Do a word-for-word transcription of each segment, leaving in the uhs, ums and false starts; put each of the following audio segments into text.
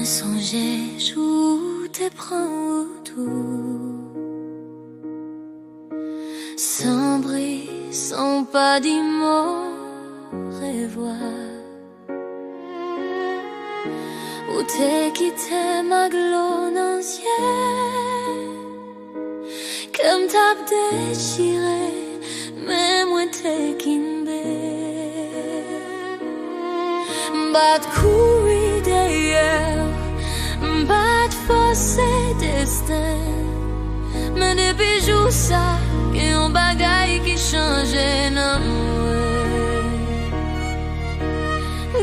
Sonje jou ou te pran wout ou, san bri, san w pa di m orevwa. Ou te kite m ak dlo nan zye, kè m t ap dechire, men mwen te kenbe. M pa t kouri dèyè w, m pa t fòse desten. Men depi jou sa, gen yon bagay ki chanje nan mwen.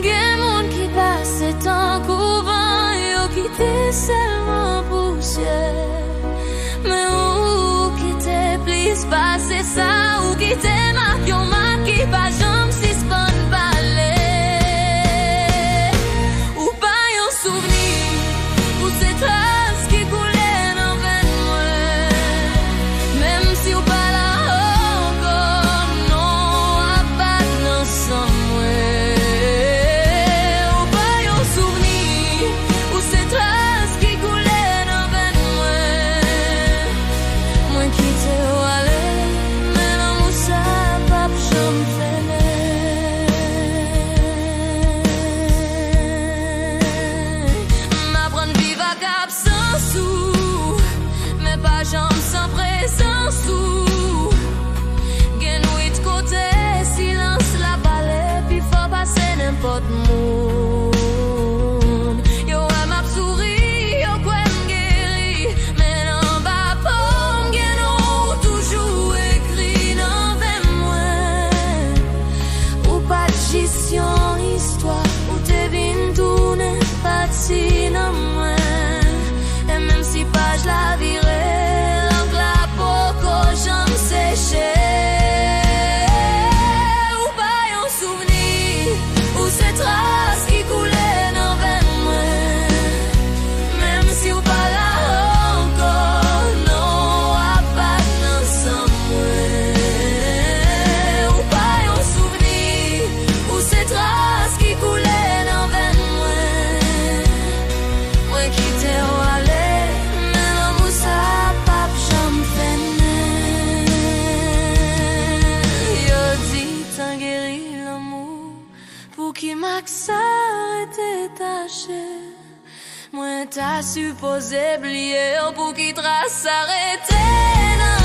Gen moun ki pase tankou van, yo kite sèlman pousyè. Men ou kite plis pase sa, ou kite mak, yon mak ki pa janm sispann pale. Ou pa yon souvni, ou se tras ki koule nan venn mwen. Menm si w pa la ankò, non w ap bat nan san mwen. Ou pa yon souvni, ou se tras ki koule nan venn mwen. Mwen kite w ale, men lanmou sa p ap janm fennen. M aprann viv ak absans ou, men pa janm san prezans ou. Gen nwit kote silans la pale pi fò pase nenpòt moun. Yo wè m ap souri, yo kwè m geri, men anba po m gen non w toujou ekri nan venn mwen. Ou pa t jis yon istwa, ou te vin tounen pati nan mwen. E menm si paj la vire, lang la poko janm seche. Ou pa yon souvni, ou se tras ki koule nan venn mwen. Menm si w pa la ankò, non w ap bat nan san mwen. Ou pa yon souvni, ou se tras ki koule nan venn mwen. Mwen kite w ale, men lanmou sa p ap janm fennen. Yo di tan geri lanmou, pouki mak sa rete tache? Mwen ta sipoze bliye w, pouki tras sa rete nan